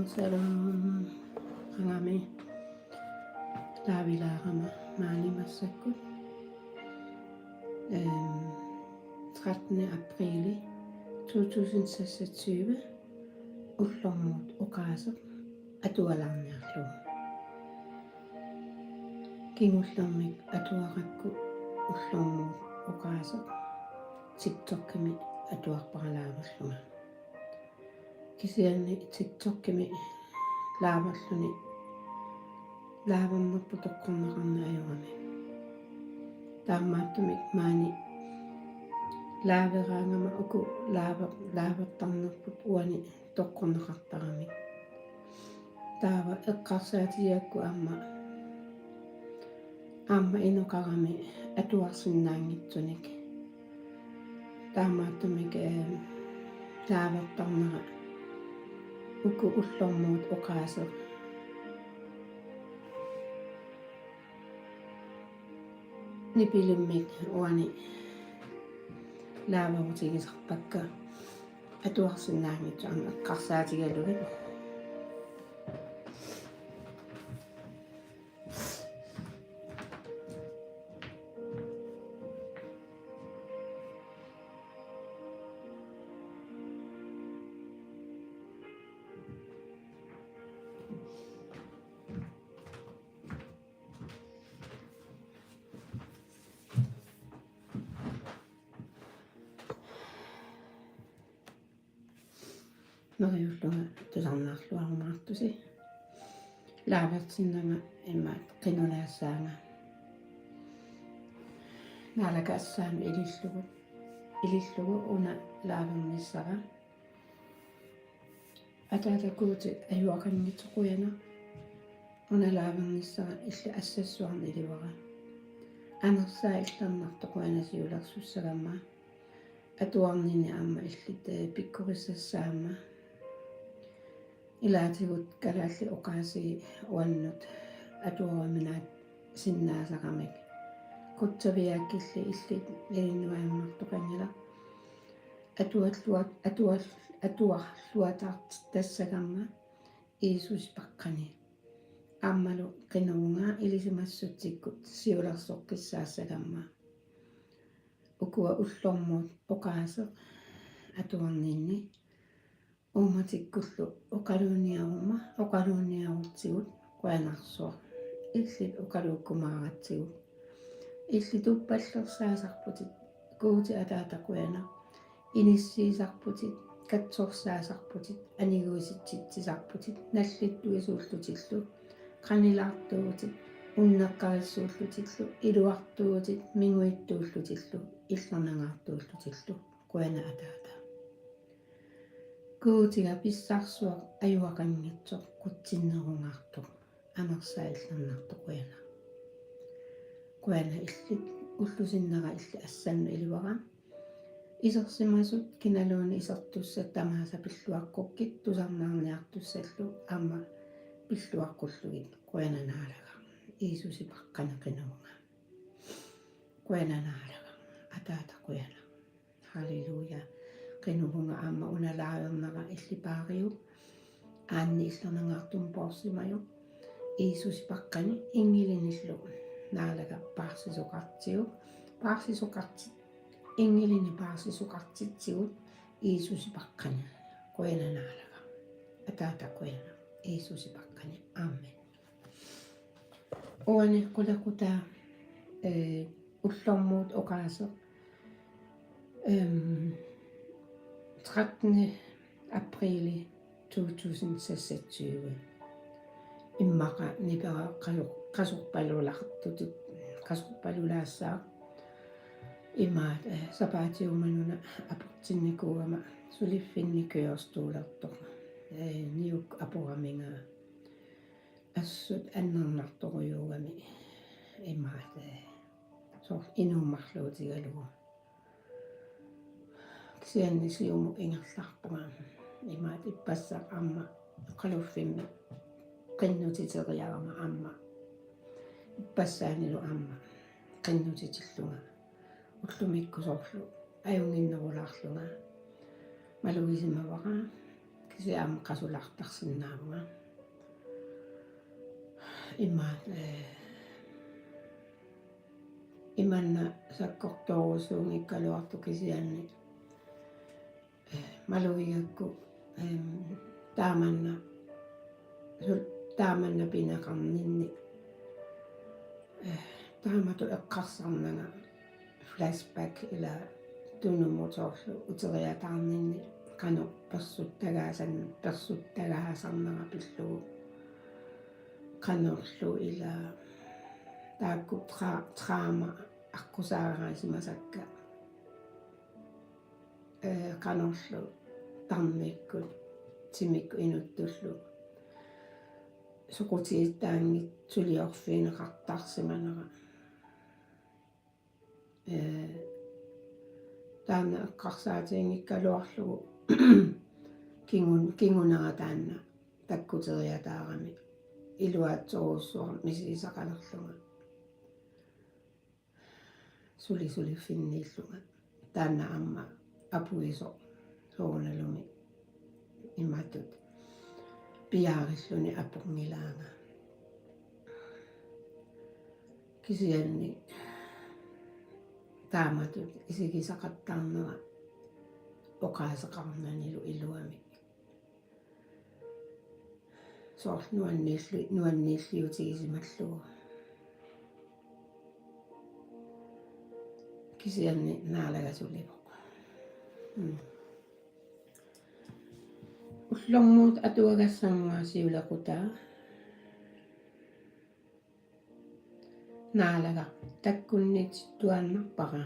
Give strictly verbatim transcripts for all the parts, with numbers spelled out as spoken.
Shalom. Qangami live-ilaarama maani massakkut. Øhm, trettende aprili to tusind seksogtyve. Ullormut oqaaseq atualaarniarlugu. Kingullermik atuarakku ullormut oqaaseq TikTokimi atuarpara live-erlunga. Kisianni TikTokimi live-erluni live-ernerput toqqorneqarneq ajorami. Taamaattumik maani live-eraangama uku live-, live-ertarnerput uani toqqorneqartaramik. Taava eqqarsaatigigakku aamma, aamma inoqarami atuarsinnaanngitsunik. Taamaattumik, eh, live-ertarnera uku ullormut oqaaseq nipilimmik uani live-erutigisarpakka. Atuarsinnaanngitsut aamma eqqarsaatigalugit. Neriullunga tusarnaarluarumaartusi. Live-ertinnanga imaat qinulaassaanga. Naalakaassaanik ilillugu, ilillugu una live-ernissara. Ataata Guuti ajuaqanngitsoq qujanaq. Una live-ernissara illit assassuarnik ilivara. Anersaaq Illernartoq qujanaq siulersussagamma. Atuarninni aamma illit, eh, pikkorissassaamma. Ilaatigut kalaallit oqaasii uannut atuaruminaatsinnaasaqamik. Qutsaviaakilli illit ilinnuajornartoqanngilaq. Atuallua-, atual-, atuarluataartitassagamma Jiisusi paqqani. Aammalu qinorunga ilisimassutsikkut siulersoqqissaassagamma. Ukua ullormut oqaaseq atuarninni uummatikkullu oqaluunniaruma, oqaluunniarutsigu qujanarsuaq. Illit oqaluukkumaaratsigu. Illit uppallersaasarputit, Guuti Ataata qujanaq. Inissiisarputit, katsorsaasarputit, aniguisitsitsisarputit, nallittuisuullutillu, qanilaartuuvutit, unneqqarissuullutillu, iluartuuvutit, minguittuullutillu, illernangaartuullutillu, qujanaq Ataata. Guutiga pissarsuaq ajuaqanngitsoq qutsinnerungaartoq. Anersaaq Illernartoq qujanaq. Qujanaq illit ullup sinnera illit assannut ilivara. Isersimasut kinaluunniit isertussat tamaasa pilluaqqukkit tusarnaarniartussallu aamma pilluaqqullugit qujanaq Naalagaq. Jiisusi paqqani qinorunga. Qujanaq Naalagaq. Ataata qujanaq. Halleluja. Qinorunga aamma una live-ernera illit paariuk. Aanni illernangaartumik poorsimajuk. Jiisusi paqqani inngilinillu Naalagaq paarsisoqartiuk. Paarsisoqarti-, inngilinit paarsisoqartitsigut Jiisusi paqqani. Qujanaq Naalagaq. Ataata qujanaq. Jiisusi paqqani. Amen. Uani qulequtaa, eh, ullormut oqaaseq, øhm, trettende aprili to tusind seksogtyve. Immaqa nipera qaso-, qasorpalulartutut, qasorpalulaassaaq. Imaat, eh, sapaatiumannuna aportinnikuugama suliffinni kørestolertoq, eh, niuk aporaminnga assut annernartorujuugami imaat, eh, soorlu inuup marluutigalugu. Kisianni siumut ingerlaarpunga imaat ippassaq aamma oqaluffimmi qinnutiteriarama aamma ippassaanilu aamma qinnutitillunga. Ullumikkut soorlu ajunnginnerulaarlunga malugisimavara. Kisianni aamma qasulartarsinnaavunga. Ima, eh, imanna sakkortoorujussuunngikkaluartoq kisianni, eh, malugigakku, em, taamanna, sul-, taamanna pineqarninni, eh, taamatut eqqarsarnanga flashback ila tunummut soorlu uteriataarninni qanoq persuttagaasan-, persuttagaasarnera pillugu. Qanorlu ila taakku tra-, trauma aqqusaarisimasakka. Eh, qanorlu tarnikkut, timikkut inuttullu soqutigisaanngitsut suliorfigineqartarsimanera. Eh, taanna eqqarsaatiginngikkaluarlugu kingun-, kingunera taanna takkuteriataarami iluaatsorujussuarmik misigisaqalerlunga. Suli suliffinniillunga. Taanna aamma apuisoq soorunalumi imatut piaarilluni apunngilaanga. Kisianni taamatut isigisaqattaarnera oqaaseqarnanilu iluamik. Soorlu nuanniilli-, nuanniilliutigisimallugu. Kisianni Naalaga sulivoq. Mm. Ullormut atuagassannguaq siulequtaa. Naalagaq takkunniitittuaannarpara.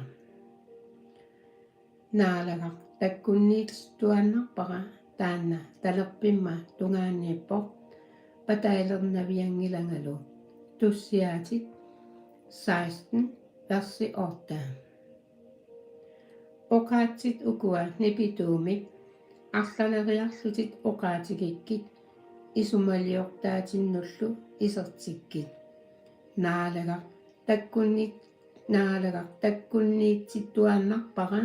Naalagaq takkunniitittuaannarpara taanna talerpimma tungaaniippoq pataalernavianngilangalu. Tussiaatit seksten, versi otte. Oqaatsit ukua nipituumik arlaleriarlutit oqaatigikkit isumaliortaatinnullu isertikkit. Naalagaq takkunni-, Naalagaq takkunniitittuaannarpara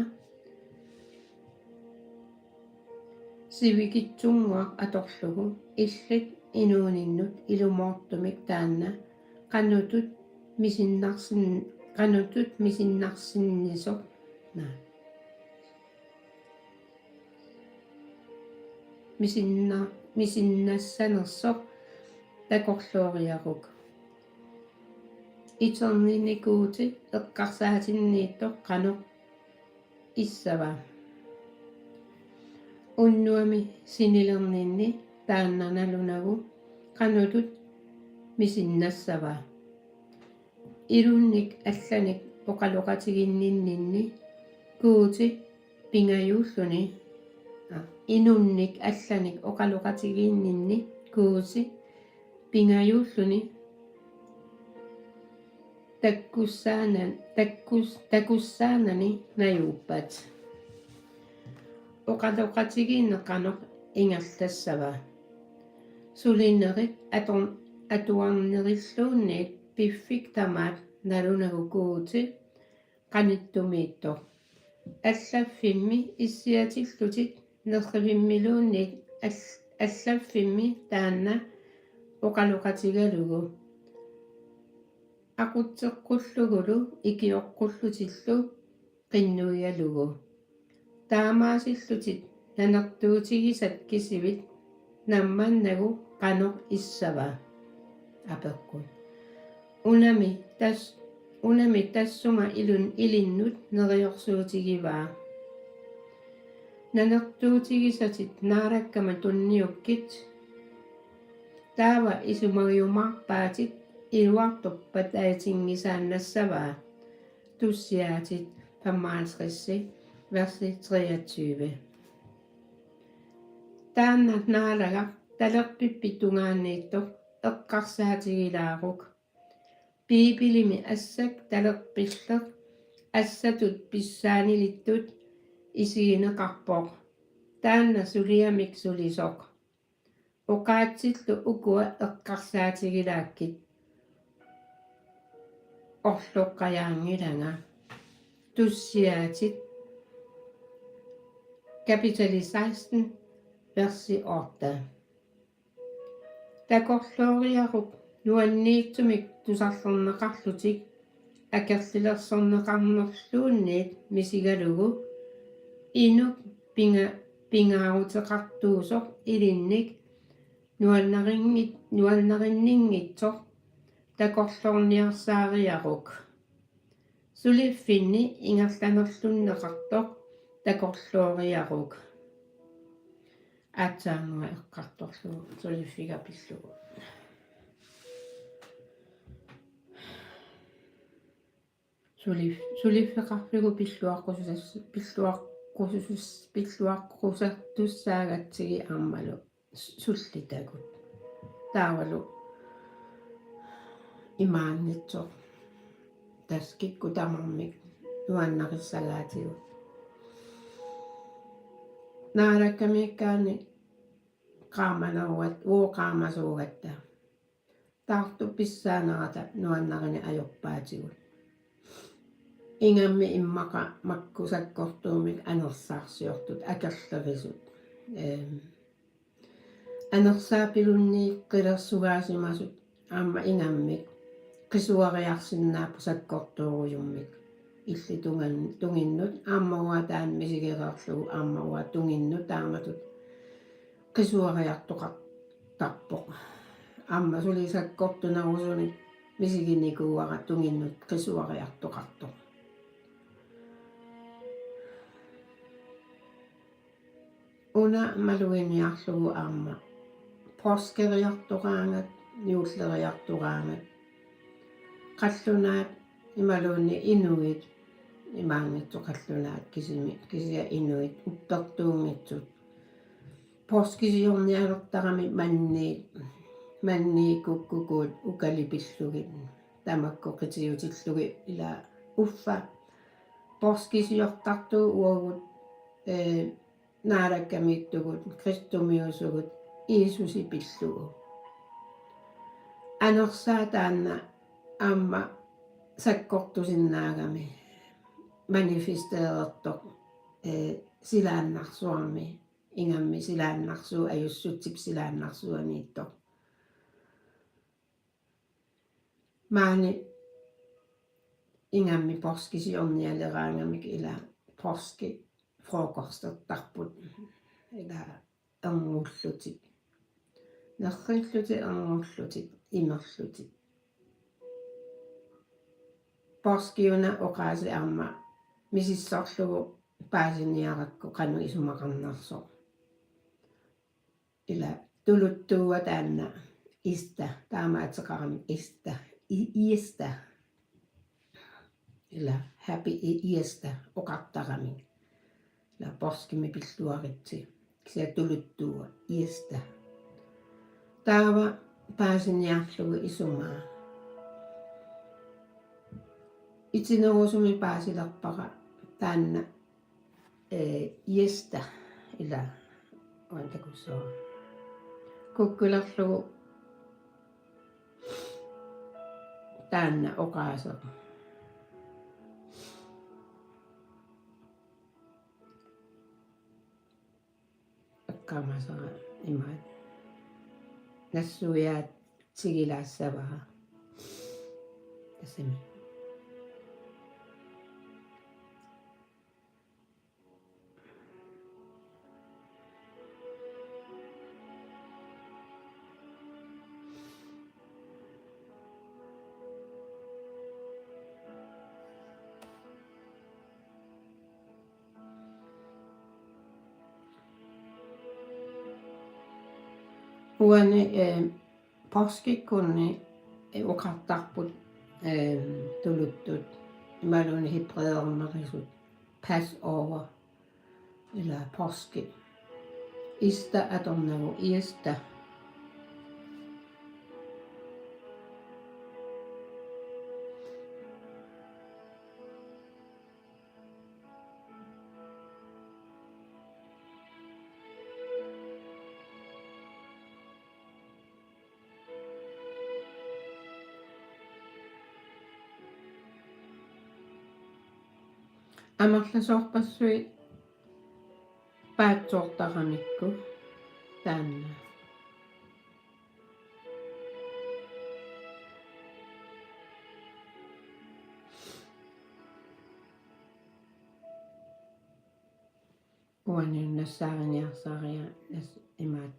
sivikitsunnguaq atorlugu illit inuuninnut ilumoortumik taanna qanutut misinnarsin-, qanutut misinnarsinnisoq, naa, misinna-, misinnassanersoq takorlooriaruk. Iternini Guuti eqqarsaatinniittoq qanoq issava? Unnuami sinilerninni taanna nalunagu qanutut misinnassava? Ilunnik allanik oqaloqatiginninninni Guuti pingajuulluni, aa, inunnik allanik oqaloqatiginninni Guuti pingajuulluni takkussaanan-, takkus-, takussaanani najuuppat. Oqaloqatigiinneq qanoq ingerlassava? Sulinerit ator-, atuarnerilluunniit piffik tamaat nalunagu Guuti qanittumiittoq. Allaffimmi issiatillutit nerrivimmiluunniit all-, allaffimmi taanna oqaloqatigalugu. Aqutseqqullugulu ikioqqullutillu qinnuigalugu. Taamaasillutit nanertuutigisat kisivit nammannagu qanoq issava? Apeqqut: Unami tas-, unami tassunga ilun-, ilinnut neriorsuutigivaa? Nanertuutigisatit Naalakkama tunniukkit. Taava isumagiumaarpaatit iluartoq pataatinngisaannassavaa. Tussiaatit femoghalvtreds, versi treogtyve. Taanna Naalagaq talerpippit tungaaniittoq eqqarsaatigilaaruk. Biibilimi assak talerpilleq assatut pissaanilittut isigineqarpoq. Taanna suliamik sulisoq. Oqaatsillu ukua eqqarsaatigilaakkit orloqqajaanngilanga. Tussiaatit, kapitali seksten, Versi otte. Takorlooriaruk nuanniitsumik tusarlerneqarlutik akerlilersorneqarnerluunniit misigalugu inuk pinga-, pingaaruteqartuusoq ilinnik nuannarinngit-, nuannarinninngitsoq takorloorniarsaariaruk. Suliffinni ingerlanerlunneqartoq takorlooriaruk. Aatsaannguaq eqqartorlugu suliffiga pillugu. Sulif-, suliffeqarfigut pilluaqqusus-, pilluaqqusus-, pilluaqqusartussaagatsigit aammalu s-, sullitagut. Taavalu imaanngitsoq. Tassa kikkut tamarmik nuannarissagaatigut. Naalakkamiikkaanni qaamanerugatta, uagut qaamasuugatta. Taartut pissaanerata nuannarineq ajorpaatigut. Ingammik immaqa makku sakkortuumik anersaarsiortut akerlerisut. Ehm, anersaapilunniikkilersugaasimasut aamma ingammik qisuariarsinnaapput sakkortoorujummik. Illit tungan-, tunginnut aamma uanga taanna misigereerlugu aamma uanga tunginnut taamatut qisuariartoqartarpoq. Aamma suli sakkortunerusunik misiginikuuara tunginnut qisuariartoqartoq. Una maluginiarlugu aamma poorskeriartoraangat, juulleriartoraangat. Qallunaat imaluunniit inuit, imaanngitsoq qallunaat kisimi-, kisianni inuit uppertuunngitsut. Poorskisiornialertarami manniit, manniit kukkukuut ukalipillugit, tamakku qitiutillugit ila uffa. Poorskisiortartugut uagut, eh, Naalakkamiittugut, kristumiusugut, Jiisusi pillugu. Anersaat taanna aamma sakkortusinnaagami manifesterertoq, eh, silaannarsuarmi, ingammik silaannarsuup ajussutsip silaannarsuaniittoq. Maani ingammik poorskisiornialeraangamik ila poorskifrokostertarput ila ernguullutik. Nerrillutik, ernguullutik, imerlutik. Poorskiuna oqaasii aamma misissorlugu paasiniarakku qanoq isumaqarnersoq. Ila tuluttuua taanna Easter, taama ateqarami Easter, i-, Easter. Ila happy i-, Easter oqartarami. Ila poorskimik pilluaritsi. Kisianni tuluttuua Easter. Taava paasiniarlugu isumaa. Itinerusumik paasilerpara taanna eh, Easter, ila, uantakussoo. Kukkulerlugu taanna oqaaseq. Eqqaamasara imaat. Nassuiaatigilaassavara. Tassami. Uani, eh, poorskikkunni, eh, oqartarput, eh, tuluttut, imaluunniit hebræernerisut, Passover, ila poorski. Easter atornagu, Easter. Amerlasoorpassuit paatsoortaramikku. Taanna. Uani nassaariniarsaria nas-, imaat.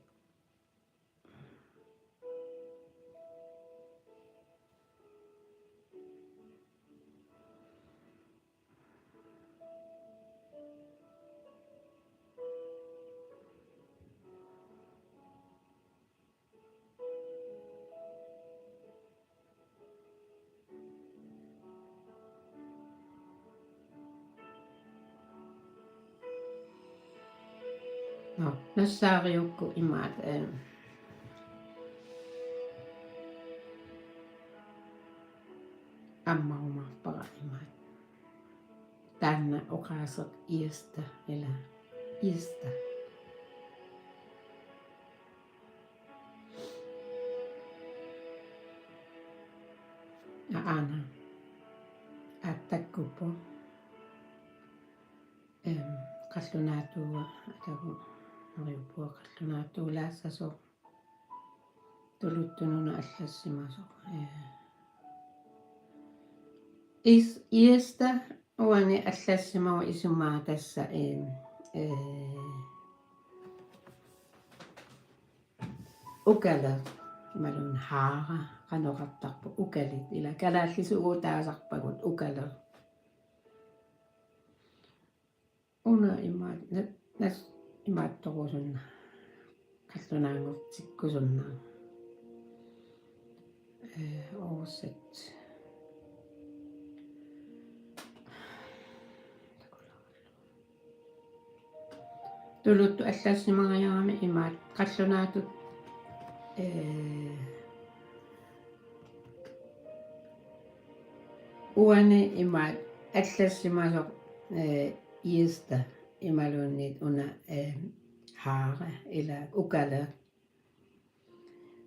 Nå, nassaariukku imaat, eh, ammarumaarpara imaat. Taanna oqaaseq Iista, ila Iista. Aana. Attakkuppoq. Em, qallunaatua, atagu, neriuppunga qallunaatuulaassasoq. Tuluttut una allassimasoq. Eh. Is-, Iista uani allassimavoq isumaa tassa, em, eh, ukaleq, imaluunniit haara, qanoq oqartarpa, ukalit, ila kalaallisut uagut taasarpagut, ukaleq. Una imaat, na-, nas-, imaattorusunna. Qallunaanngortikkusunna. Eh, oversæt. Tuluttut allassimariarami imaat qallunaatut, eh, uani imaat allassimasoq, eh, Iista imaluunniit una, eh, haara ila ukaleq.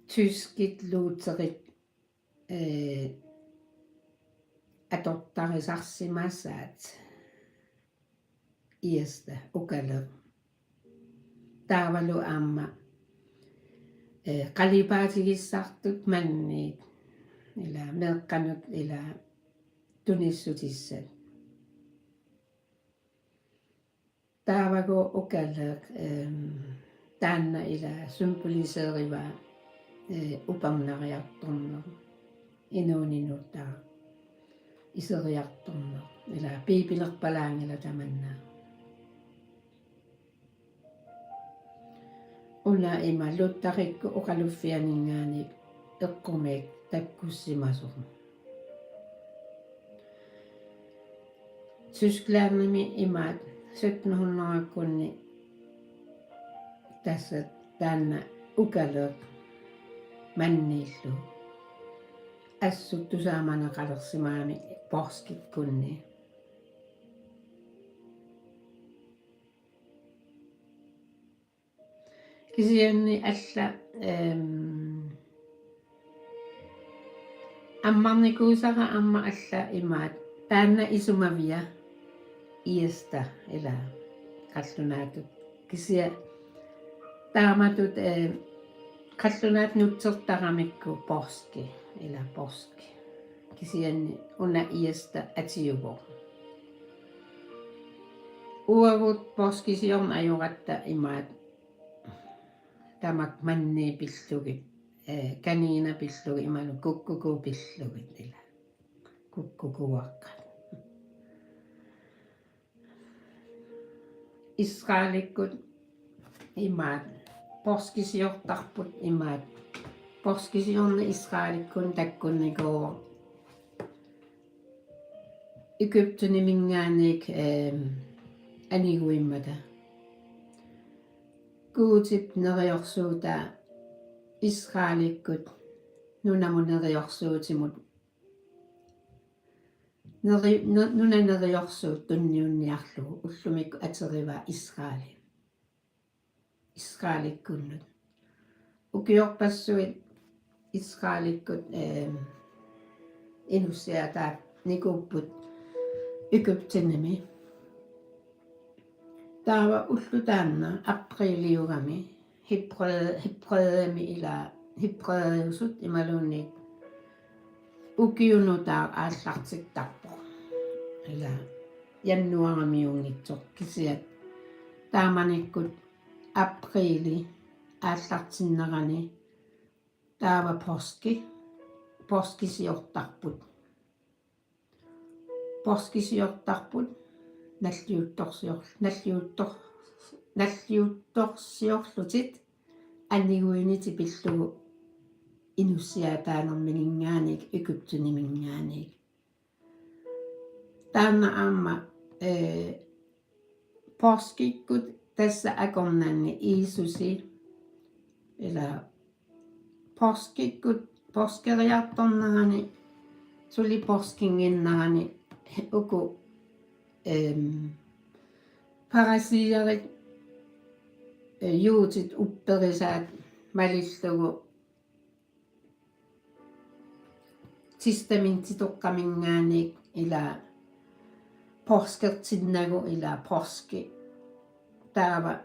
Tyskit lutherit, eh, atortarisarsimasaat Iista ukaleq. Taavalu aamma, eh, qalipaatigisartut manniit, ila meeqqanut, ila tunissutissat. Taavagu ukaleq, em, taanna ila symboliserivaa, eh, upernariartorneq, inuuninut taava iseriartorneq, ila Biibilerpalaanngilaq tamanna. Una ima Lutherikkut oqaluffianinngaanniit eqqumiik takkussimasoq. Tysklandimi imaat sytten hundredekkunni tassa taanna ukaleq manniillu. Assut tusaamaneqalersimagami poorskikkunni. Kisianni alla, em, ammarnikuusara aamma alla imaat taanna isumavia Iista ila qallunaatut. Kisianni taamatut, em, qallunaatut nutsertaramikku poorski, ila poorski. Kisianni una Iista atiuvoq. Uagut poorskisiorneq ajoratta imaat tamakku manniit pillugit, eh, kaniinat pillugit imaluunniit kukkukuut pillugit ila. Kukkukuuaqqat. Israelikkut imaat poorskisiortarput imaat. Poorskisiorneq Israelikkunni takkunnikuuvoq Egypteniminngaanniit, em, aniguimmata. Guutip neriorsuutaa Israelikkut nunamut neriorsuutimut neri-, nu-, nunap neriorsuup tunniunniarlugu ullumikkut aterivaa Israeli. Israelikkunnut. Ukiorpassuit Israelikkut, em, inussiataanikuupput Egyptenimi. Taava ulloq taanna apriiliugami Hebræ-, Hebræerimi ila Hebræerusut imaluunniit ukiunutaaq aallartittarpoq. Ila januaarimiunngitsoq kisiat taamanikkut apriili aallartinnerani taava poorski, poorskisiortarput. Poorskisiortarput nalliuttorsior-, nalliuttor-, nalliuttorsiorlutik aniguinitik pillugu inussiaataanerminngaanniit Egypteniminngaanniit. Taanna aamma, eh, poorskikkut tassa akornanni Jiisusi, ila poorskikkut, poorskeriartornerani, suli poorskinnginnerani uku, ehm, farisiiarit, eh, juutit upperisaat malillugu testamentitoqqaminngaanniit ila porskertinnagu ila porski. Taava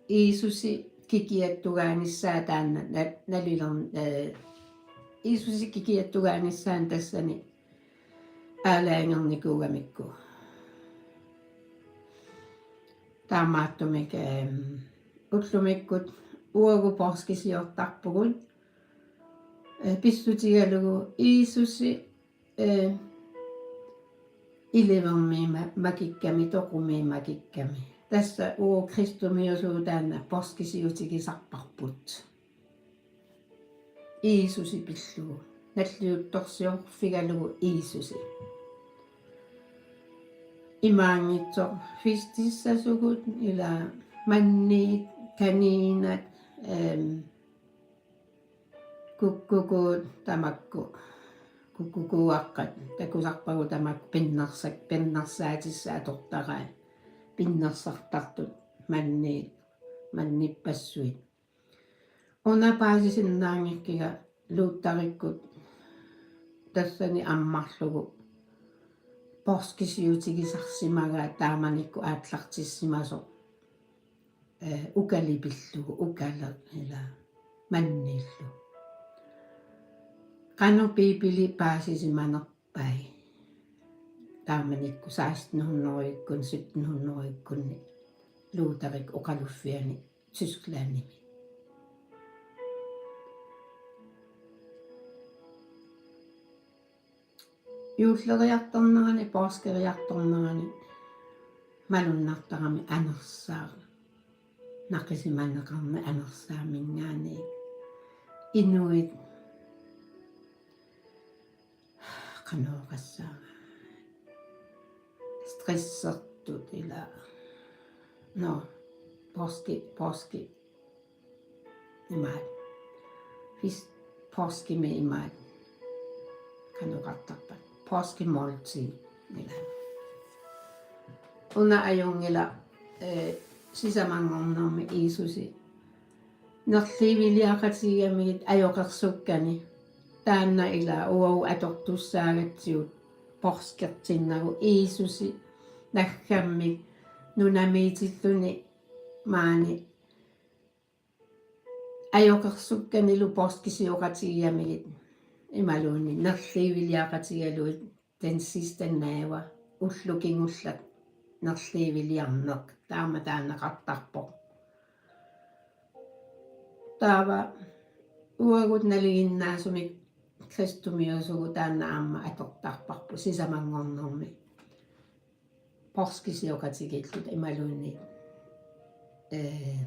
Jiisusi kikiattugaanissaa taanna na-, naliler-, eh, Jiisusi kikiattugaanissaa tassani aalajangernikuugamikku. Taamaattumik, ehm, ullumikkut uagut porskisiortarpugut, eh, pissutigalugu Jiisusi, eh, ilivermi ma-, makikkami, toqumi makikkami. Tassa uagut kristumiusugut taanna porskisiutigisarparput. Jiisusi pillugu. Nalliuttorsiorfigalugu Jiisusi. Imaanngitsoq fistissasugut ila manniit, kaniinat, ehm, kukkukuut tamakku. Kukkukuuaqqat takusarpagut tamakku pinnersak-, pinnersaatissaat atortaraat. Pinnersartartut manniit, mannippassuit. Una paasisinnaanngikkiga Lutherikkut tassani ammarlugu porskisiutigisarsimagaat taamanikkut aallartissimasoq, eh, ukali pillugu, ukaleq ila manniillu. Qanoq Biibili paasisimanerpai? Taamanikkut seksten hundredeikkunni, sytten hundredeikkunni Lutherik oqaluffiani Tysklandimi. Juulleriartornerani, porskeriartornerani malunnartarami anersaaq. Naqisimaneqarneq anersaaminngaanniit. Inuit qanoq oqassaanga. Stressertut ila. Nå, porski, porski. Imaat. Fis-, porskimi imaat. Qanoq oqartarpat. Poorskimåltid. Ila. Una ajunngilaq, eh, sisamanngornermi Jiisusi nerliiviliaqatigigamigit ajoqersukkani. Taanna ila uagut atortussaagatsigu porskertinnagu Jiisusi naggammik nunamiitilluni maani ajoqersukkanilu porskisioqatigigamigit imaluunniit nerliiviliaqatigalugit den sidste næve, ullut kingulleq nerliiviliarneq, taama taaneqartarpoq. Taava uagut nalinginnaasumik kristumiusugut taanna aamma atortarparput sisamanngornermi porskisioqatigiilluta imaluunniit, eh,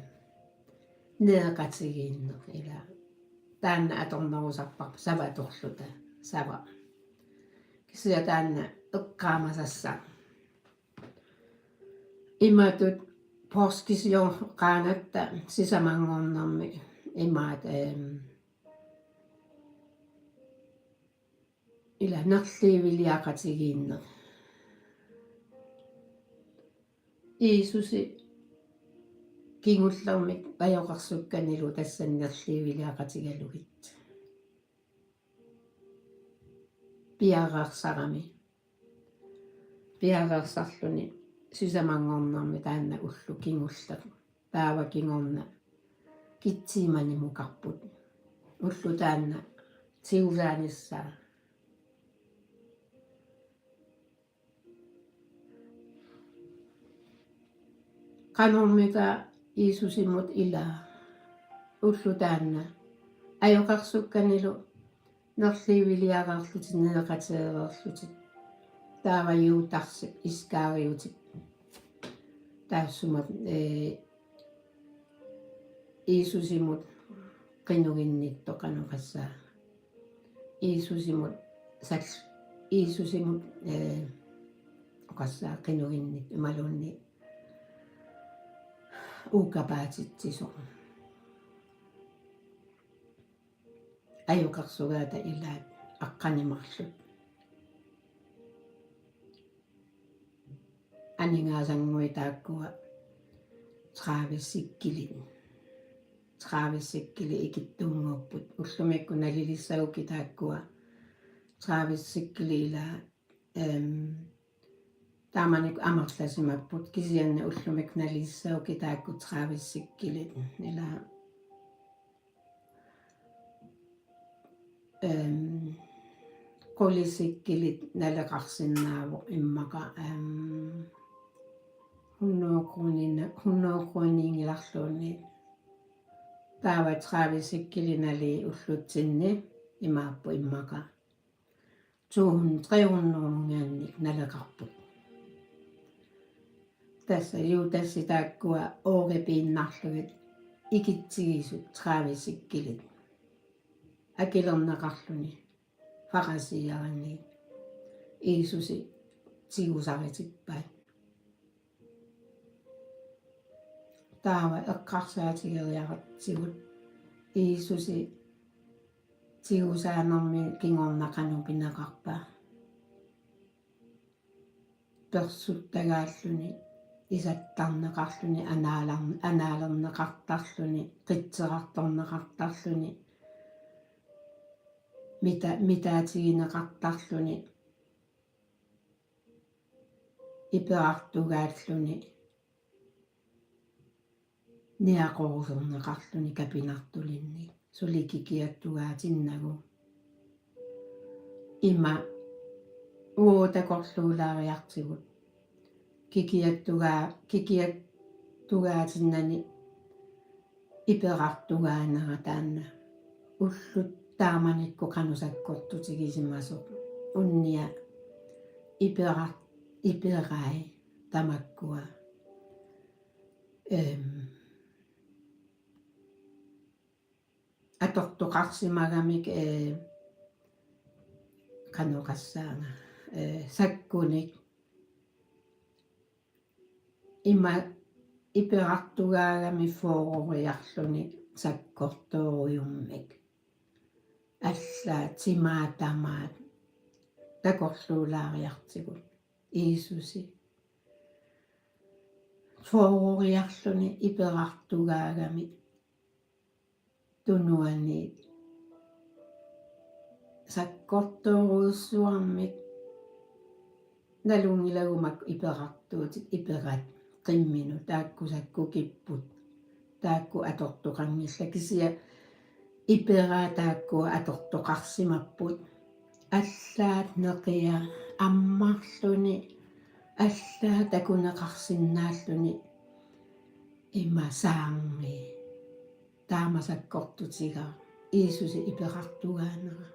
nereqatigiinneq ila. Taanna atornerusarparput savatorluta, sava. Kisianni taanna eqqaamasassaq. Imatut porskisioqaangatta sisamanngornermi imaat, ehm, ila nerliiviliaqatigiinneq. Jiisusi kingullermik ajoqersukkanilu tassani nerliiviliaqatigalugit. Piareersarami. Piareersarluni sisamanngornermi taanna ulloq kingulleq. Taava kingorna Getsemanimukarput. Ulloq taanna tigusaanissaa. Qanormita Jiisusimut ilaa ulloq taanna ajoqersukkanilu nerliiviliareerlutik, nereqateereerlutik. Taava Judasip Iskariotip taassuma, ee, Jiisusimut qinuginnittoq, qanoq oqassaa. Jiisusimut sal-, Jiisusimut, ee, oqassaa, qinuginnittoq imaluunniit uukkapaatitsisoq. Ajoqersugaata ilaat aqqaneq-marluk. Aningaasannguit taakkua tredive sikkelit. Tredive sikkelit ikittuunnguupput. Ullumikkut nalilissagukkit taakkua tredive sikkelit ilaa, em, taamanikkut amerlasimapput, kisianni ullumikkut nalilissagukkit taakku tredive sikkelit ilaa. Em, qulit sikkelit naleqarsinnaavoq immaqa, em, hundrede kroner-, hundrede kronerinngilarluunniit. Taava tredive sikkelit nalii ullutsinni imaappoq immaqa to hundrede, tre hundrede-nngorniannik naleqarput. Tassa Judasi taakkua ooripiinnarlugit ikitsigisut tredive sikkelit akilerneqarluni farisiiarinit Jiisusi tigusaritippai. Taava eqqarsaatigeriaratsigu Jiisusi tigusaanermi kingorna qanoq pineqarpa? Persuttagaalluni, isattarneqarluni, anaalar-, anaalerneqartarluni, qitserartorneqartarluni, mita-, mitaatigineqartarluni, iperartugaalluni, niaqorusorneqarluni kapinartulinnik, suli kikiattugaatinnagu. Ima uagut takorluulaariartigut. Kikiattugaa-, kikiattugaatinnani iperartugaanera taanna. Ullut taamanikkut qanoq sakkortutigisimasoq. Unnia iperar-, iperai tamakkua. Em, atortoqarsimagamik, ee, qanoq oqassaanga, ee, sakkunik. Ima iperartugaagami fyrreriarluni sakkortoorujummik. Allaat timaat tamaat takorluulaariartigut Jiisusi fyrreriarluni iperartugaagami tunuaniit sakkortoorujussuarmik. Nalunngilagummi iperartuutit, iperat qimminut, taakku sakkukipput, taakku atortoqanngillat, kisianni iperaat taakku atortoqarsimapput. Allaat neqiaq ammarluni, allaat takuneqarsinnaalluni ima saarngi. Taama sakkortutigaaq Jiisusi iperartugaanera.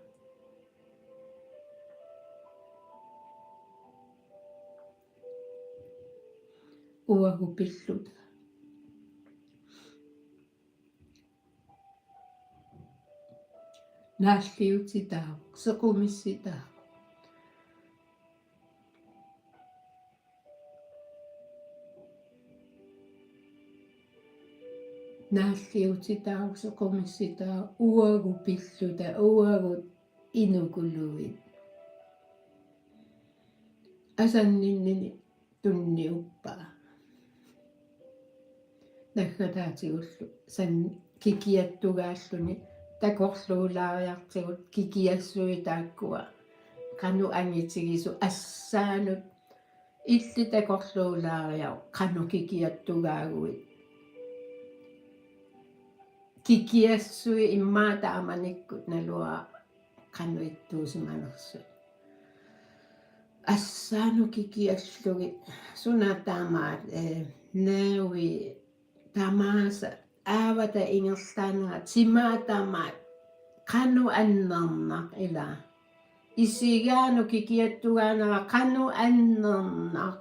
Uagut pilluta. Naalliutitaavoq, sequmissitaavoq. Naalliutitaavoq, sequmissitaavoq, uagut pilluta, uagut inukuluit. Asanninninni tunniuppaa. Naggataatigullu san kikiattugaalluni takorluulaariartigut kikiassuit taakkua qanoq angitigisut assaanut illit takorluulaariaruk qanoq kikiattugaaguit. kikiassui immaqa taamanikkut naluara qanoq ittuusimanersut. Assaanut kikiallugit suna tamaat, eh, nervi tamaasa, aavata ingerlaannera, timaa tamaat, qanoq annernaq ilaa. Isigaanut kikiattugaanera qanoq annernaq.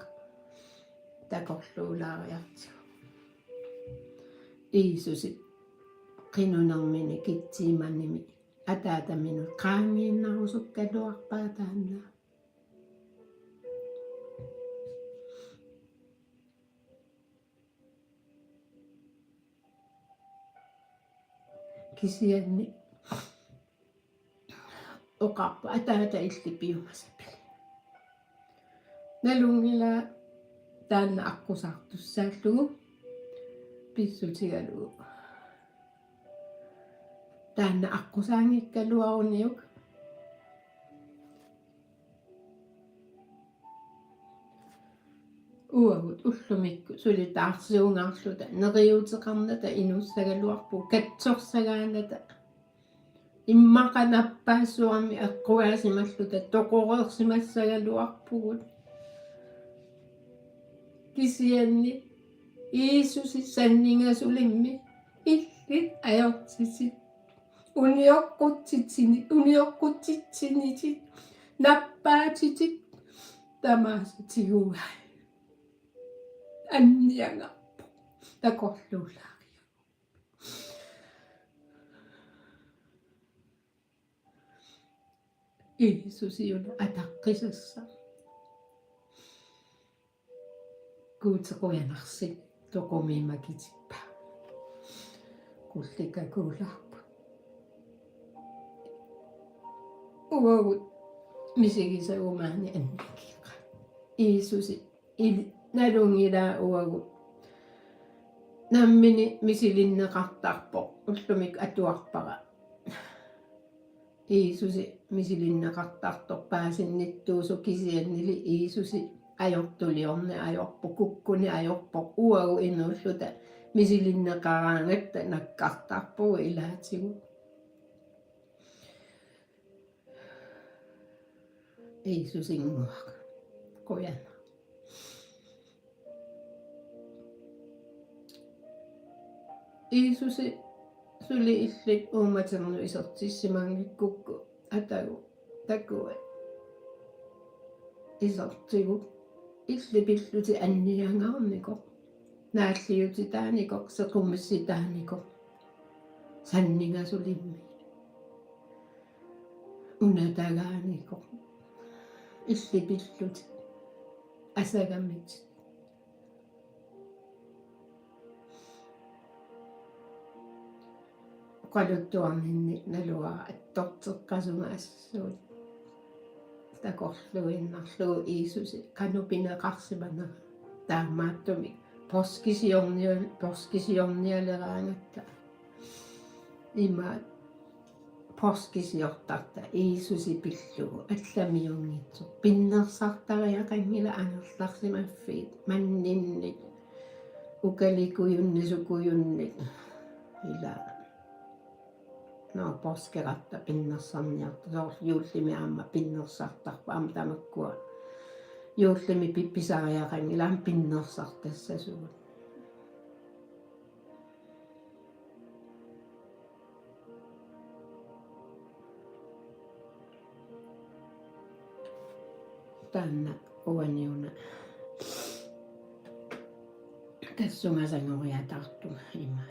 Takorluulaariartigu. Jiisusip qinunermini Getsemanemi Ataataminut qaangiinnarusukkaluarpaa taanna. Kisianni oqarpoq: Ataata, illit piumasappat. Nalunngilaa taanna aqqusaartussaallugu pissutigalugu. Taanna aqqusaanngikkaluaruniuk. Uagut ullumikkut suli taarsiungaarluta neriuuteqarnata inuussagaluarpugut, katsorsagaannata. Immaqa nappaassuarmi eqqugaasimalluta toqoreersimassagaluarpugut. Kisianni Jiisusi sanningasulimmi illit ajortitit. Unioqqutitsini-, unioqqutitsinitit, nappaatitit tamaasa tigugai. Anniangarpoq. Takorluulaariaruk. Jiisusiuna ataqqisassaq. Guuti qujanarsi, toqumiimakitippa. Kullikakuulaarput. Uagut misigisagut maani annikiiqa. Jiisusi ili-, nalunngilaa uagut. Nammineq misilinneqartarpoq, ullumikkut atuarpara. Jiisusi misilinneqartartoq paasinnittuusoq, kisiannili Jiisusi ajortuliorneq ajorpoq, kukkuneq ajorpoq, uagut inuulluta misilinneqaraangatta nakkartarpugut ilaatigut. Jiisusinnguaq. Qujanaq. Jiisusi suli illit uummaternut isertissimanngikkukku atagu takuat isertigut, illit pillutit anniangaarnikoq, naalliutitaanikoq, sequmissitaanikoq, sanningasulimmi unatagaanikoq, illit pillutit asagamitit. Oqaluttuarninni naluara attorteqqasunga assut takorluuinnarlugu Jiisusi qanoq pineqarsimanera. Taamaattumik poorskisiornial-, poorskisiornialeraangatta. Ima poorskisiortarta Jiisusi pillugu allamiunngitsoq. Pinnersartariaqanngilaq angerlarsimaffiit manninnik, ukalikujunnik, sukujunnik. Ila. Nå, poorskeratta pinnersarniarta. Soorlu juullimi aamma pinnersartarpoq, aamma tamakkua. Juullimi pi-, pisariaqanngilaq aamma pinnersartassasugut. Taanna uaniuna tassunga sangoriataartunga ima.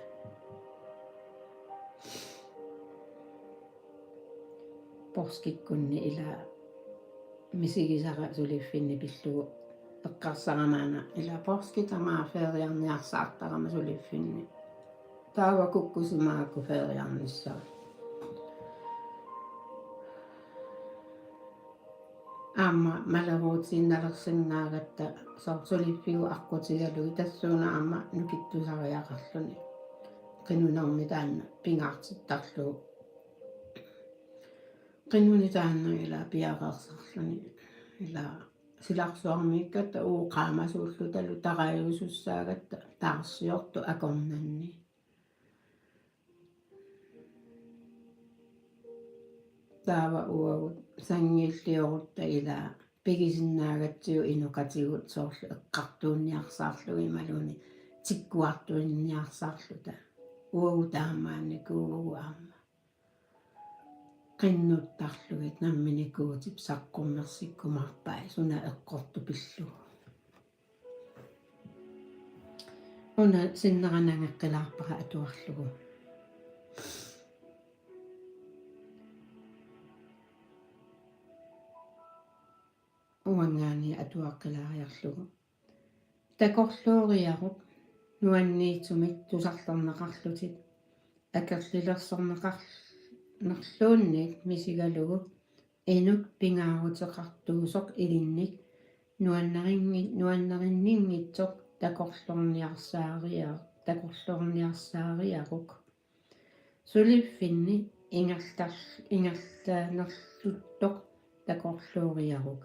Poorskikkunni ila misigisara suliffinni pillugu eqqarsarama una ila poorskit tamaat feeriarniarsaartarama suliffinni. Taava kukkusimagakku feeriarnissara. Aamma maleruutiinnalersinnaagatta soorlu suliffigut aqqutigalugit tassuuna aamma nukittusariaqarluni. Qinunermi taanna pingaartittarlugu. Qinuneq taanna ila piareersarluni. Ila silarsuarmiikkatta uagut qaamasuullutalu tarajuusussaagatta taarsiortoq akornanni. Taava uagut sanngilliorutta ilaa pigisinnaagatsigu inoqatigut soorlu eqqartuunniarsaarlugu imaluunniit tikkuartuunniarsaarluta. Uagut taamaannikuuvugut aamma. Qinnuttarlugit nammineq Guutip saqqummersikkumaarpai suna eqqortoq pillugu. Una sinnera nangeqqilaarpara atuarlugu. Uanngaanniit atuaqqilaariarlugu. Takorlooriaruk nuanniitsumik tusarlerneqarlutit akerlilersorneqar-, nerluunniit misigalugu inuk pingaaruteqartuusoq ilinnik nuannarinngi-, nuannarinninngitsoq takorloorniarsaaria-, takorloorniarsaariaruk. Suliffinni ingerlar-, ingerlanerluttoq takorlooriaruk.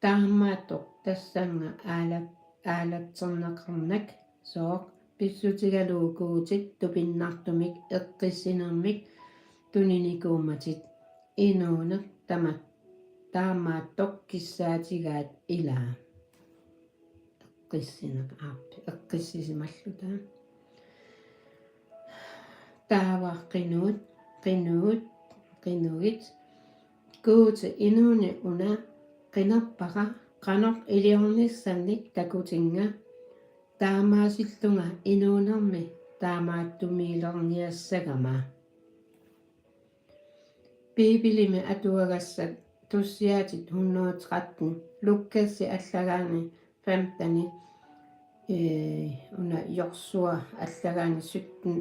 Taamaattoq tassannga aala-, aalatserneqarnak sooq pissutigalugu Guutit tupinnartumik eqqissinermik tuninikuummatit inuuneq tama-, taamaattoq kissaatigaat ilaa. Eqqissineq aappi, eqqissisimalluta. Taava qinuit, qinuit, qinuit. Guuti, inuuneq una qinerpara qanoq iliornissannik takutinnga taamaasillunga inuunermi taamaattumiilerniassagama. Biibilimi atuagassat tussiaatit hundrede tretten, Lukasip allagaani femten, ee, una Josua allagaani sytten,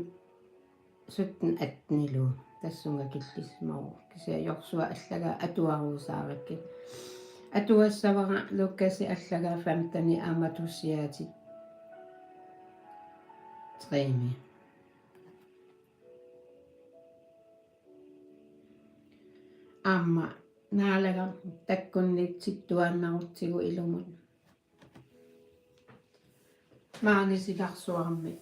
sytten atten-ilu tassunga killissimavoq. Kisianni Josua allagaa atuaruusaarakkit. Atuassavara Lukasip allagaa femten aamma tussiaatit tre-mi. Aamma Naalagaq takkunniitsittuaannarutsigu ilumut. Maani silarsuarmi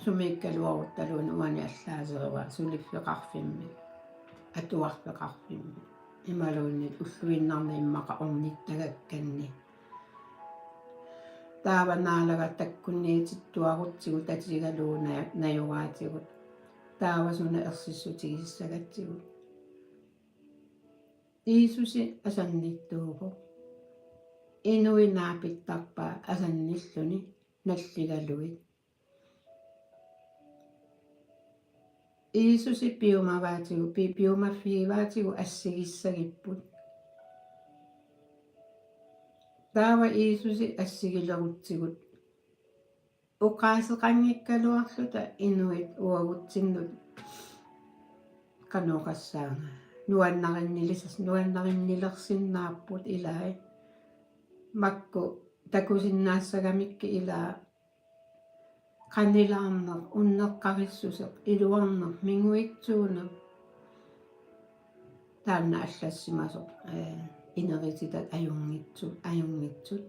sumiikkaluaruttaluunniit uani allaaserivara suliffeqarfimmi, atuarfeqarfimmi, imaluunniit ulluinnarni immaqa ornittagakkanni. Taava Naalagaq takkunniitsittuarutsigu tatigalugu na-, najoraatigut. Taava suna ersissutigissagatsigu. Jiisusi asannittuuvoq. Inuit naapittarpaat asannilluni nalligalugit. Jiisusi piumavaatigut, pi-, piumaffigivaatigut assigissagipput. Taava Jiisusi assigilerutsigut oqaaseqanngikkaluarluta inuit uagutsinnut qanoq oqassaanga. Nuannarinnilis-, nuannarinnilersinnaapput ilai. Makku takusinnaassagamikkit ilaa qanilaarneq, unneqqarissuseq, iluarneq, minguitsuuneq. Taanna allassimasoq, ee, inerititat ajunngitsu-, ajunngitsut.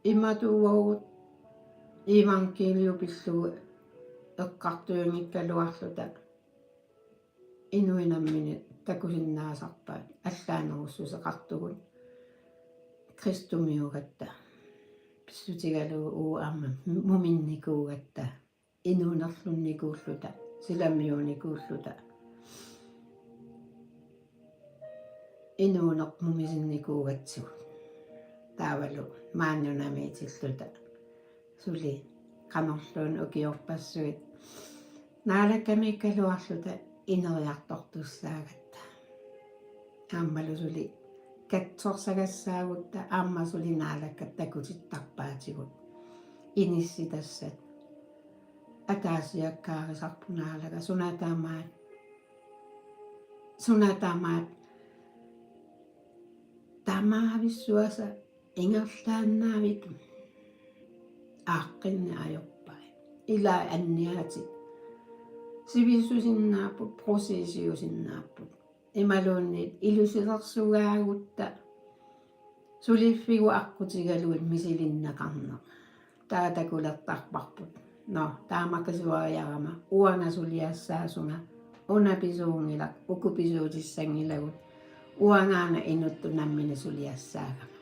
Imatut uagut iivangkiiliu pillugu eqqartuinngikkaluarluta inuit namminneq takusinnaasarpaat allaanerussuseqartugut kristumiugatta. Pissutigalugu uagut aamma muminnikuugatta, inuunerlunnikuulluta, silamiuunikuulluta. Inuuneq mumisinnikuugatsigu. Taavalu maani unammitilluta. Suli qanorluunniit ukiorpassuit Naalakkamiikkaluarluta ineriartortussaagatta. Aammalu suli katsorsagassaagutta aamma suli Naalakkat takutittarpaatigut. Inissitassat. Ataasiakkaarisarput Naalagaq suna tamaat. Suna tamaat. Tamaavissuasa ingerlaannavik aaqqinneq ajorpai. Ilai anniaatit. Sivissusinnaapput, processiusinnaapput. Imaluunniit ilusilersugaagutta suliffigut aqqutigalugit misilinneqarneq. Taava takulertarparput. Nå, taama qisuariarama uanga suliassaasunga, una pisuunngilaq, uku pisuutissanngilagut, uangaana inuttut nammineq suliassaagama.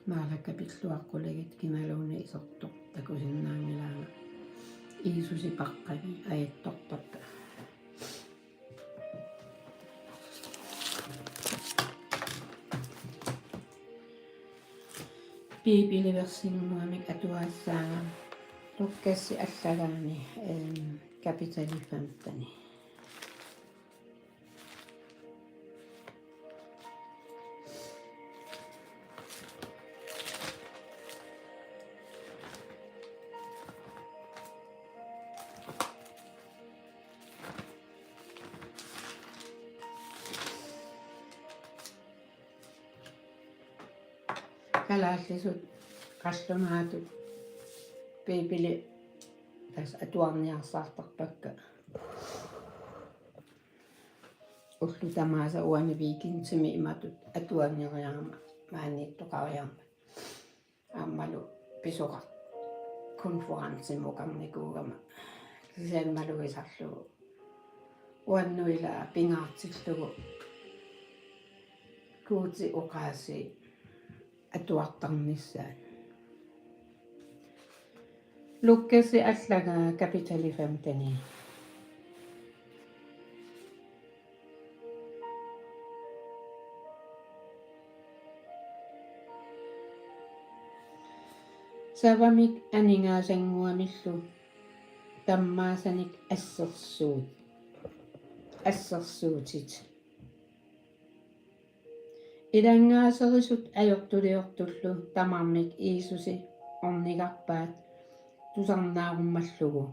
Maalakka pilluaqqulagit kinaluunniit isertoq takusinnaanngilaanga. Jiisusi paqqani ajattorpakka. Biibeliversinnguamik atuassaanga Lukasip allagaani, em, kapitali femteni. Kalaallisut qallunaatut Biibeli tassa atuarniarsaartarpakka. Ullut tamaasa uani weekendimi imatut atuanngeriarama maaniittoqariarama. Aammalu pisoqartoq konferensimukarnikuugama. Kisianni malugisarlugu uannut ila pingaartillugu Guutip oqaasii atuartarnissaat. Lukasip allagaa kapitali femteni. Savamik aningaasannguamillu tammaasanik assersuut. Assersuutit. Ilanngaaserisut ajortuliortullu tamarmik Jiisusi ornigarpaat tusarnaarummallugu.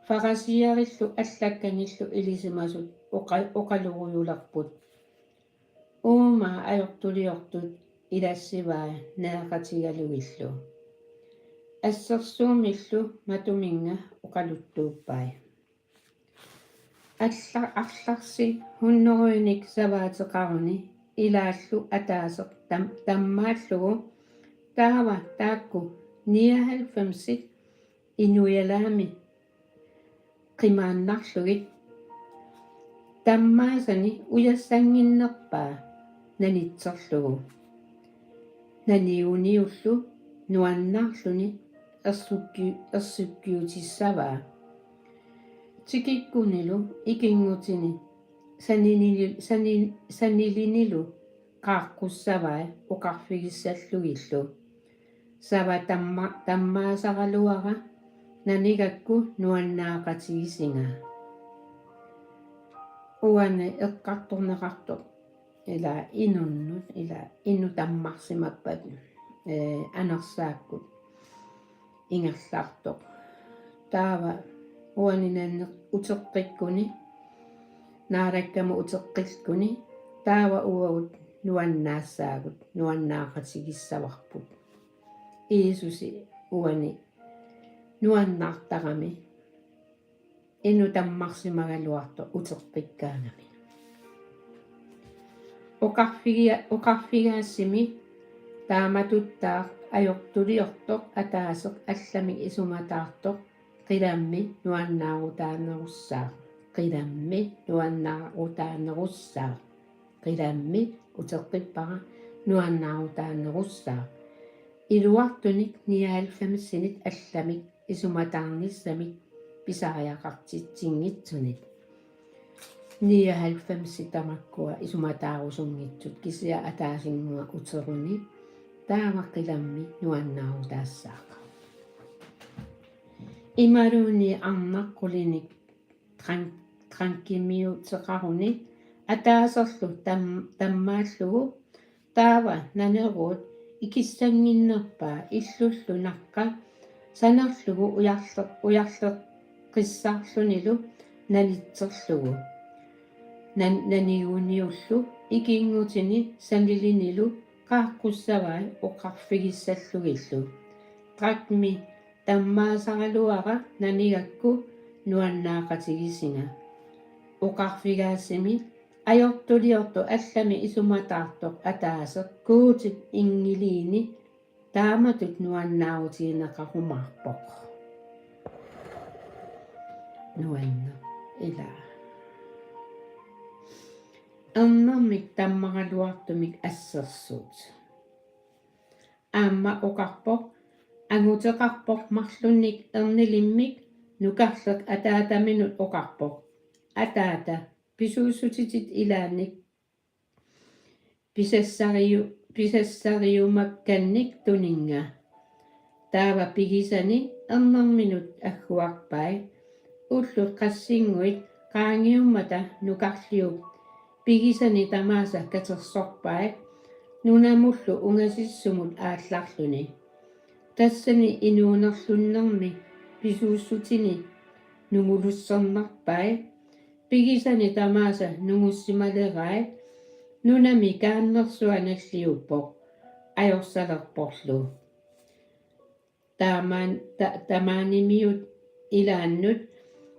Farisiiarillu allakkanillu ilisimasut oqa-, oqalurujulerput: Uuma ajortuliortut ilassivai nereqatigalugillu. Assersuummillu matuminnga oqaluttuuppai. Alla-, arlarsi hunnorujunik savaateqaruni ilaallu ataaseq tam-, tammaallugu, taava taakku nioghalvfemsit inuialaami qimaannarlugit tammaasani ujassannginnerpaa nanitserlugu. Naniuniullu nuannaarluni ersukki-, ersukkiutissavaa. Tikikkunilu ikinngutini sanini-, sani-, sanilinilu qaaqqussavai oqarfigissallugillu: Sava tamma-, tammaasaraluara nanigakku nuannaaqatigisinga. Uani eqqartorneqartoq ila inunnut, ila inuk tammarsimappat, ee, anersaakkut ingerlaartoq. Taava uani nanneq uteqqikkuni, Naalakkamut uteqqikkuni, taava uagut nuannaassaagut, nuannaaqatigissavarput. Jiisusi uani nuannaartarami inuk tammarsimagaluartoq uteqqikkaangami. Oqarfigia-, oqarfigaassimi taamatuttaaq ajortuliortoq ataaseq allamik isumataartoq qilammi nuannaarutaanerussaaq. Qilammi nuannaarutaanerussaaq. Qilammi uteqqippara nuannaarutaanerussaaq. Iluartunik nioghalvfemsinit allamik isumataarnissamik pisariaqartitsinngitsunit. Nioghalvfemsit tamakkua isumataarusunngitsut kisianni ataasinnguaq uteruni taava qilammi nuannaarutaassaaq. Imaluunniit arnaq qulinik tran-, trankimiuteqaruni ataaserlu tam-, tammaallugu, taava naneruut ikissannginnerpaa illullu naqqa sanerlugu ujarle-, ujarleqqissaarlunilu nanitserlugu. Nan-, naniuniullu ikinngutini sanilinilu qaaqqussavai oqarfigissallugillu: Drakmi tammaasaraluara nanigakku nuannaaqatigisinga. Oqarfigaasimi ajortuliortoq allami isumataartoq ataaseq Guutip inngiliini taamatut nuannaarutigineqarumaarpoq. Nuanneq ila. Ernermik tammaraluartumik assersuut. Aamma oqarpoq: Anguteqarpoq marlunnik ernilimmik nukarleq ataataminut oqarpoq: Ataata, pisuussutitit ilaannik pisassariu-, pisassariumakkannik tuninnga. Taava pigisani ernerminut agguarpai. Ullut qassinnguit qaangiummata nukarliup pigisani tamaasa katersorpai nunamullu ungasissumut aallarluni. Tassani inuunerlunnermi pisuussutini nungulussernerpai. Pigisani tamaasa nungussimalerai. Nunami kaannersua nalliuppoq ajorsalerporlu. Taamaan-, ta-, tamaanimiut ilaannut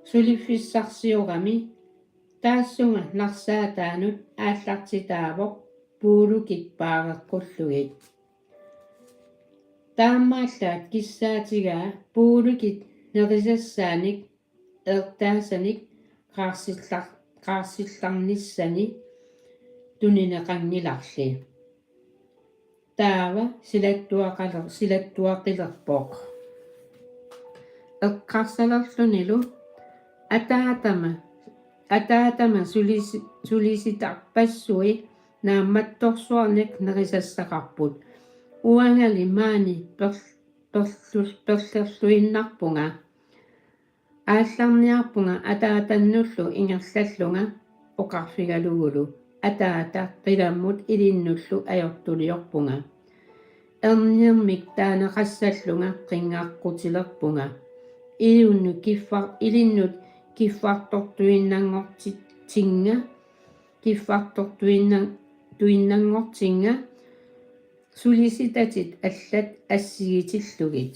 suliffissarsiorami taassunga narsaataanut aallartitaavoq puulukit paareqqullugit. Taamaallaat kissaatigaa puulukit nerisassaanik eertaasanik qaarsillar-, qaarsillarnissani tunineqanngilarli. Taava silattuaqaler-, silattuaqilerpoq eqqarsalerlunilu: Ataatama, ataatama sulisi-, sulisitarpassui naammattorsuarnik nerisassaqarput. Uangali maani per-, perlu-, perlerluinnarpunga. Aallarniarpunga ataatannullu ingerlallunga oqarfigalugulu: Ataata, qilammut ilinnullu ajortuliorpunga. Ernermik taaneqassallunga qinngaqqutilerpunga. Ilinnut kiffar-, ilinnut kiffartortuinnanngortitsinnga, kiffartortuinnan-, tuinnanngortinnga sulisitatit allat assigiitillugit.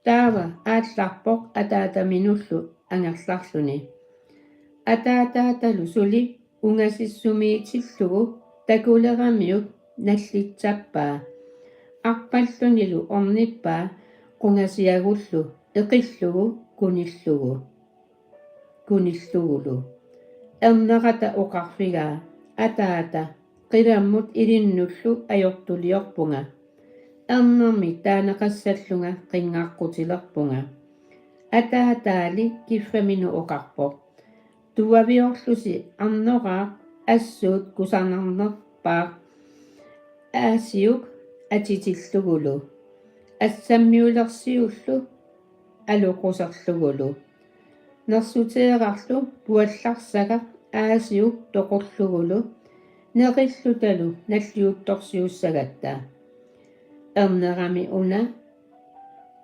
Taava aallarpoq ataataminullu angerlarluni. Ataataatalu suli ungasissumiitillugu takuleramiuk nallitsappaa. Arpallunilu ornippaa qungasiagullu eqillugu kunillugu. Kunillugulu. Ernerata oqarfigaa: Ataata, qilammut ilinnullu ajortuliorpunga. Ernermik taaneqassallunga qinngaqqutilerpunga. Ataataali kiffaminut oqarpoq: Tuaviorlusi arnoraaq assuut kusanarnerpaaq aasiuk atitillugulu. Assammiulersiullu aloquserlugulu. Nersuteerarlu puallarsagaq aasiuk toqullugulu, neqillutalu nalliuttorsiussagatta. Ernerami una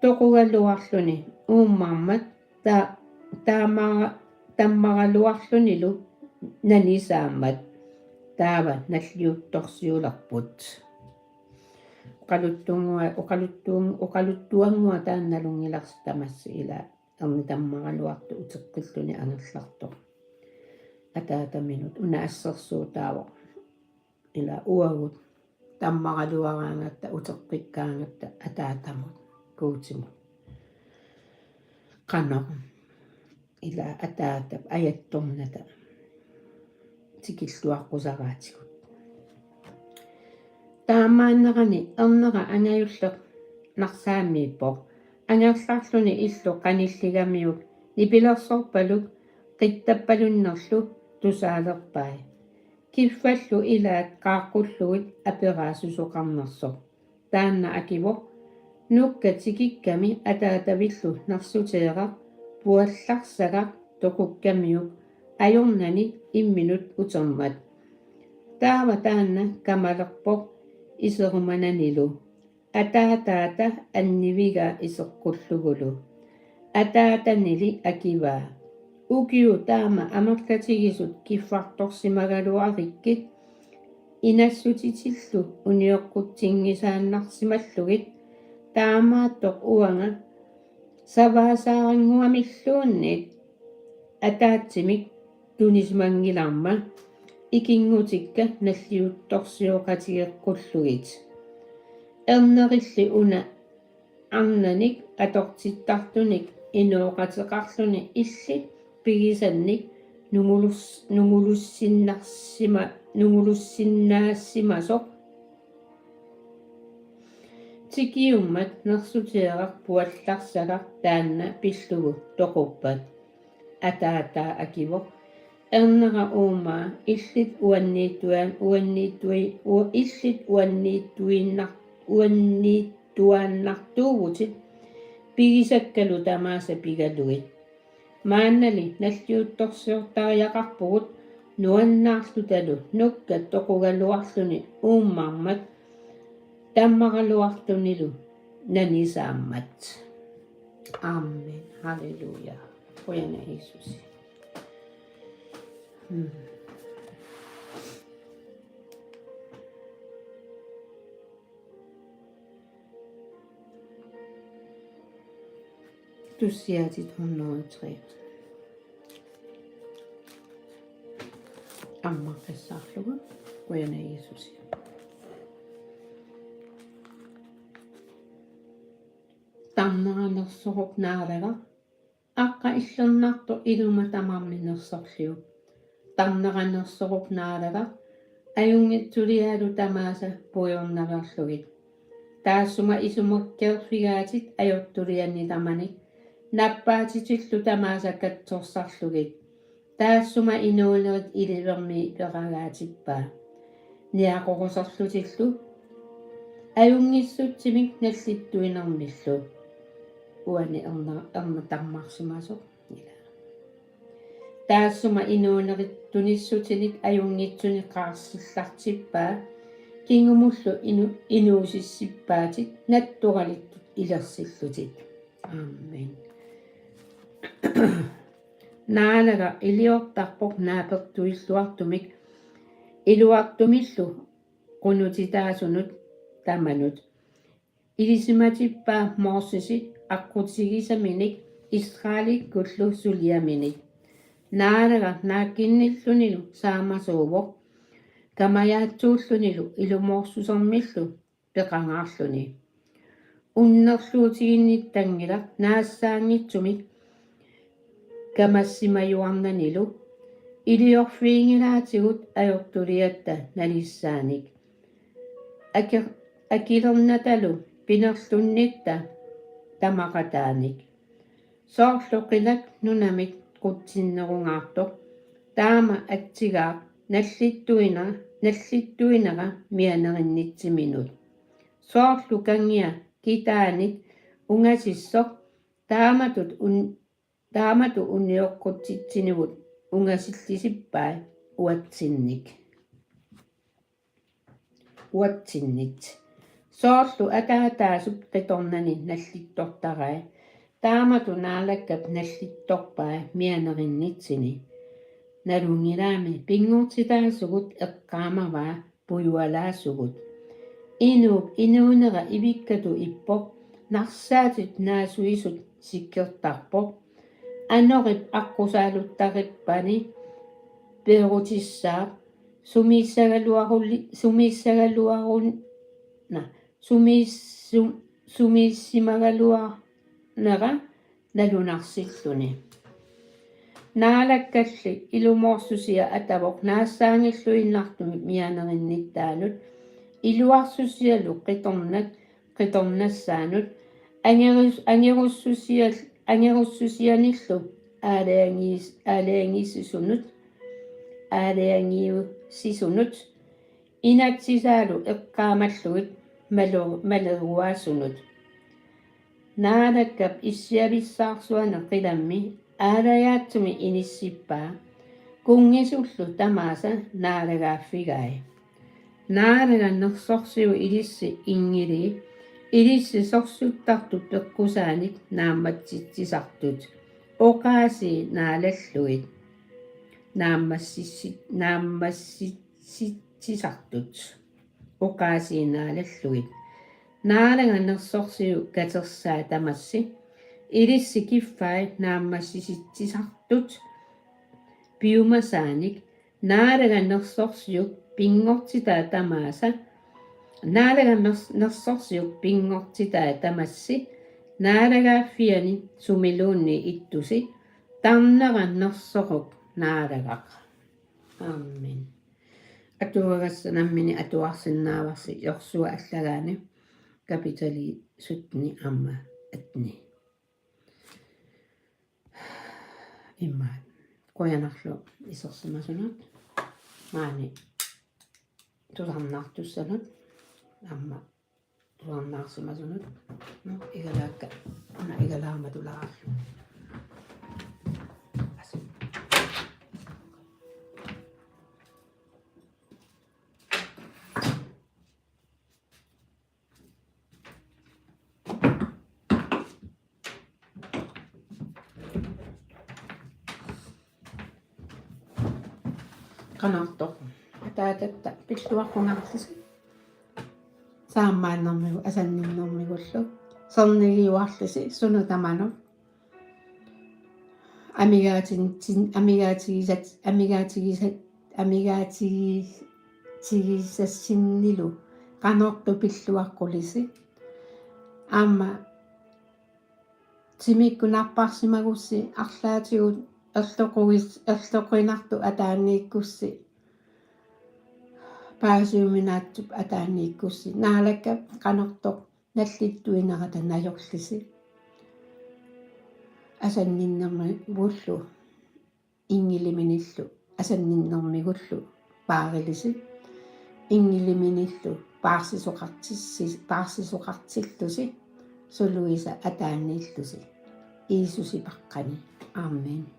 toqugaluarluni uummarmat ta-, taamara-, tammaraluarlunilu nanisaammat. Taava nalliuttorsiulerput. Oqaluttunnguaq, oqaluttuun-, oqaluttuannguaq taanna nalunngilarsi tamassi ila erni tammaraluartoq uteqqilluni angerlartoq. Ataataminut una assersuutaavoq. Ila uagut tammaraluaraangatta uteqqikkaangatta ataatamut, Guutimut. Qanoq ila ataatap ajattornata tikilluaqqusaraatigut. Taamaannerani ernera angajulleq narsaammiippoq. Angerlarluni illu qanilligamiuk nipilersorpaluk qittappalunnerlu tusaalerpai. Kiffallu ilaat qaaqqullugit aperaa susoqarnersoq. Taanna akivoq: Nukka tikikkami ataatavillu nersuteeraq puallarsagaq toqukkamiuk ajornani imminut utermat. Taava taanna kamalerpoq iserumananilu. Ataataata annivigaa iseqqullugulu. Ataatanili akivaa: Ukiut taama amerlatigisut kiffartorsimagaluarikkit inassutitillu unioqqutsinngisaannarsimallugit, taamaattoq uanga savaasaarannguamilluunniit ataatsimik tunisimanngilarma ikinngutikka nalliuttorsioqatigeqqullugit. Ernerilli una arnanik atortittartunik inooqateqarluni illit pigisannik nungulus-, nungulussinnarsima-, nungulussinnaasimasoq. Tikiummat nersutiaraq puallarsagaq taanna pillugu toquppat. Ataataa akivoq: Ernera uumaa, illit uanniittuaan-, uanniittui-, u-, illit uanniittuinnar-, uanniittuaannartuuvutit pigisakkalu tamaasa pigalugit. Maannali nalliuttorsiortariaqarpugut nuannaarlutalu nukkat toqugaluarluni uummarmat tammaraluarlunilu nanisaammat. Amen. Halleluja. Qujanaq Jiisusi. Mm. Tussiat et hundrede og tre. Ammarfissaarlugu. Qujanaq Jiisusi. Tarneranersorup naalagaq. Aqqa illernartoq iluma tamarmi nersorliuk. Tarneranersorup naalagaq. Ajunngitsuliaalu tamaasa puigornaveerlugit. Taassuma isumakkeerfigaatit ajortulianni tamanik, nappaatitillu tamaasa katsorsarlugit. Taassuma inuunerit ilivermii peragaatippaa. Niaqoruserlutillu ajunngissutsimik nallittuinermillu. Uani erna-, ernatarmarsimasoq ila. Taassuma inuunerit tunissutinik ajunngitsunik qaarsillartippaa, kingumullu inu-, inuusissippaatit nattoralittut ilersillutit. Amen. Naalagaq iliortarpoq naapertuilluartumik iluartumillu qunutitaasunut tamanut. Ilisimatippaa Mosesi aqqutigisaminik Israelikkullu suliaminik. Naalagaq naakkinnillunilu saamasuuvoq, kamajaatsuullunilu ilumoorsusermillu peqangaarluni. Unnerluutiginnittanngilaq naassaanngitsumik kamassimajuarnanilu, iliorfiginngilaatigut ajortuliatta nalissaanik. Aki-, akilernatalu pinerlunnitta tamaqataanik. Soorlu qilak nunamit qutsinnerungaartoq, taama atsigaaq nallittuina-, nallittuinera mianerinnitsiminut. Soorlu kangia kitaanit ungasissoq, taamatut un-, taamatut unioqqutsitsinigut ungasillisippai uatsinnik. Uatsinnit. Soorlu ataataasup qitornani nallittortarai, taamatut Naalakkap nallittorpai mianerinnitsini. Nalunngilaami pinngortitaasugut eqqaamavaa pujualaasugut. Inuup inuunera ivikkatut ippoq, narsaatit naasuisut sikkertarpoq. Anorip aqqusaaluttarippani peerutissaaq, sumiissagaluaruli-, sumiissagaluarun-, na, sumiissum-, sumiissimagaluarnera nalunarsilluni. Naalakkalli ilumoorsusia atavoq naassaanngilluinnartumik mianerinnittaanut, iluarsusialu qitornat qitornassaanut, angerus-, angerussusial-, angerussusianillu aalajangiis-, aalajangiisisunut, aalajangiisisunut, inatsisaalu eqqaamallugit malu-, maleruaasunut. Naalakkap issiavissaarsuani qilammi aalajaatsumik inissippaa, kunngisullu tamaasa naalagaaffigai. Naalagaq nersorsiuk ilissi inngilii, ilissi sorsuttartut peqqusaanik naammassitsisartut, oqaasii naalallugit. Naammassissi-, naammassi-, sit-, naammassisitsisartut oqaasiinaalallugit. Naalagaq nersorsiuk katersaa tamassi, ilissi kiffai naammassisitsisartut piumasaanik, Naalagaq nersorsiuk pinngortitaa tamaasa, Naalagaq ners-, nersorsiuk pinngortitaa tamassi, naalagaaffiani sumiluunniit ittusi, tarnera nersoruk Naalagaq. Amen. Atuagassaq nammineq atuarsinnaavarsi Josua allagaani kapitali sytten aamma atten. Immaqa qujanarlu isersimasunut, maani tusarnaartussanut, aamma tusarnaarsimasunut, no, igalaakka, una igalaarama tulaarlu. Asu. Qanortoq ataatatta pilluaqqunngarlusi. Saammaannermigu-, asanninnermigullu. Sernigiuarlusi sunut tamanut. Amigaatin-, tin-, amigaatigisat-, amigaatigisa-, amigaatigisassinnilu qanortoq pilluaqqulisi. Aamma timikkut napparsimagussi arlaatigut erloqugis-, erloqinartup ataaniikkussi. Paasiuminaatsip ataaniikkussi. Naalakkap qanortoq nallittuinerata najorlusi. Asanninnermigullu inngiliminillu asanninnermigullu paarilisi. Inngiliminillu paarsisoqartissi-, paarsisoqartillusi suluisa ataaniillusi. Jiisusi paqqani. Amen.